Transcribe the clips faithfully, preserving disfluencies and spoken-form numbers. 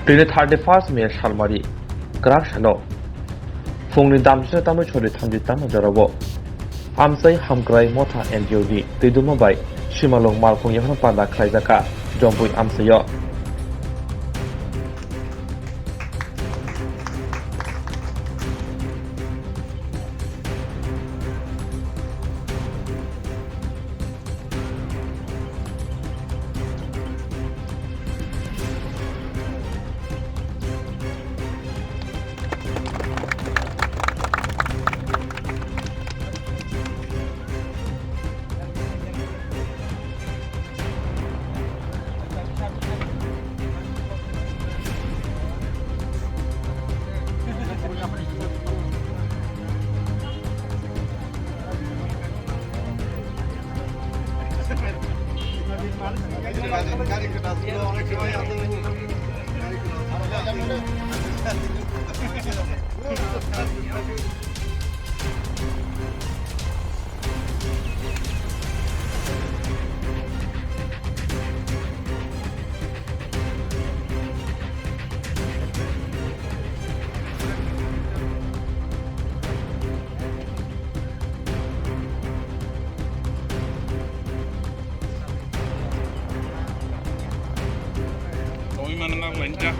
Tini thirty first May salmari kwrak salo phungni damsina tamni sori thamji tangma jorao Amchai Hamkrai Motha N G O ni twidulma bai simalwng malkhung yaphano panda khlaijak kha Jompui amchaio. Tongwi mano nang lain jak.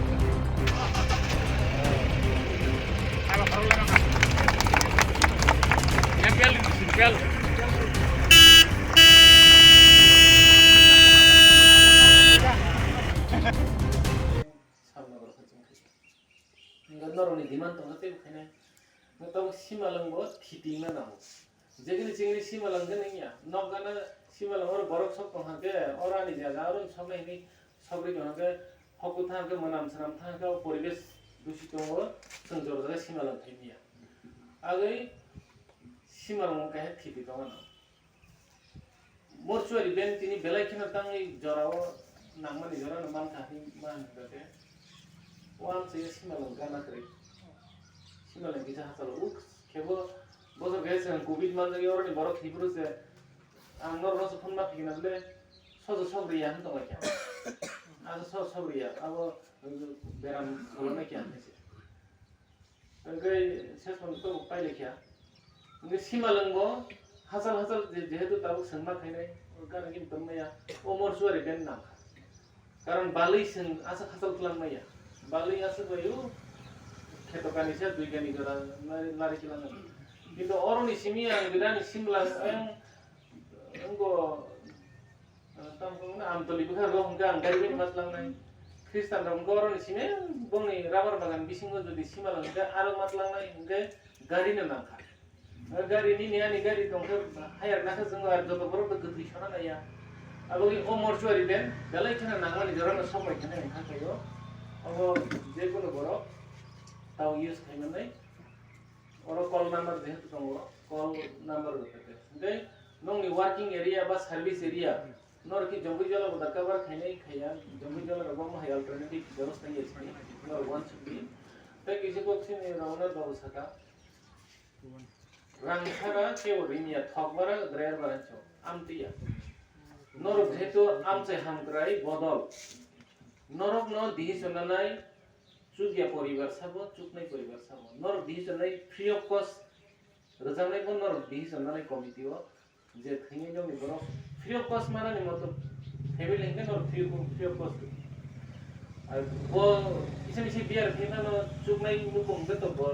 Hwnba norokni demand tongkha teibo khainai. Hwnba tabuk simalwngbo thiti wngna nango. Jekini chingni simalwng khe nungya, nok gana simalwng oro borok sok tong hwnkhe, oro ani jaga oro sok nai hwnwi sogwi tong hwnkhe, hokhu thang hwnkhe mwnam swnam thang hwnkhe o poribesh dushi tongo, chwng jora jora simalwng khaimya. Agwi simalwng wngkha khe thiti tongmano. Mortuary ben tini belai kheno tangwi jorao nangmani jorano mankha hwnwi ma hwnwi khe. O amchai simalwng gana kwrwi. Simalwng kisa hachalo. O khebo bosor khe chwng covid manjak oroni borok thwibru se. Ang norokno se phone ma phikna bwle sojo sogriya hwn tonglaikha. Asa sojo sogriya abo beram kholonai khe hwnwi se. Hwnkhe sesmano tabuk pailai kha. Hwnkhe simalwngbo hachal hachal je-, jehetu tabuk swngma khainai, gana gini tongmaya, o mortuary ben nangkha. Karon balwi swng aswk hachal twlangmaya. Balwi aswk bai o kheto kanisa dui gani jora lari, lari twlangmaya. Kintu oroni simi ang gwnani simla ayang wngbo, ah, tamo wngkha Amtoli bwkha rok hwnkhe ang gari bai ma twlangnai. Khristan rok hwnkhe oroni simi bongni rubber bagan bisingo jodi simalwng hwnkhe aro ma twlangnai hwnkhe gari no nangkha. O gari nini ani gari tongkhe hayar nakha chwng ar joto borok bai kwthwi sona naiya. Abo wngkhe o mortuary ben belai kheno nangmani jorano sok bai kheno wngkha khaio. Obo jekunu borok tao use khaimannai. Oro call number jehetu tongo, call number rwkha khe. Hwnkhe nokni working area ba service area, norok khe Jompuijala bo da cover khainai khaiya, Jompuijala rok bo hai alternative bebostha wngya sini, norok uansukdi. Tei kisa kok sini rwna babu saka, rang sara kebo rimya, thok bara driver bara hinso, amtwi ya. Norok jehetu amchai hamkrai bodol, norokno decision nanai, chukya poribar sabo, chuknai poribar sabo. Norok decision nai free of cost rwjaknai bo norok decision nanai committee o je thwinai nokni borok free of cost manani moto family hinkhe norok free, free of cost. Ar bo kisa misi beer khe mano chuknai nukung beto bo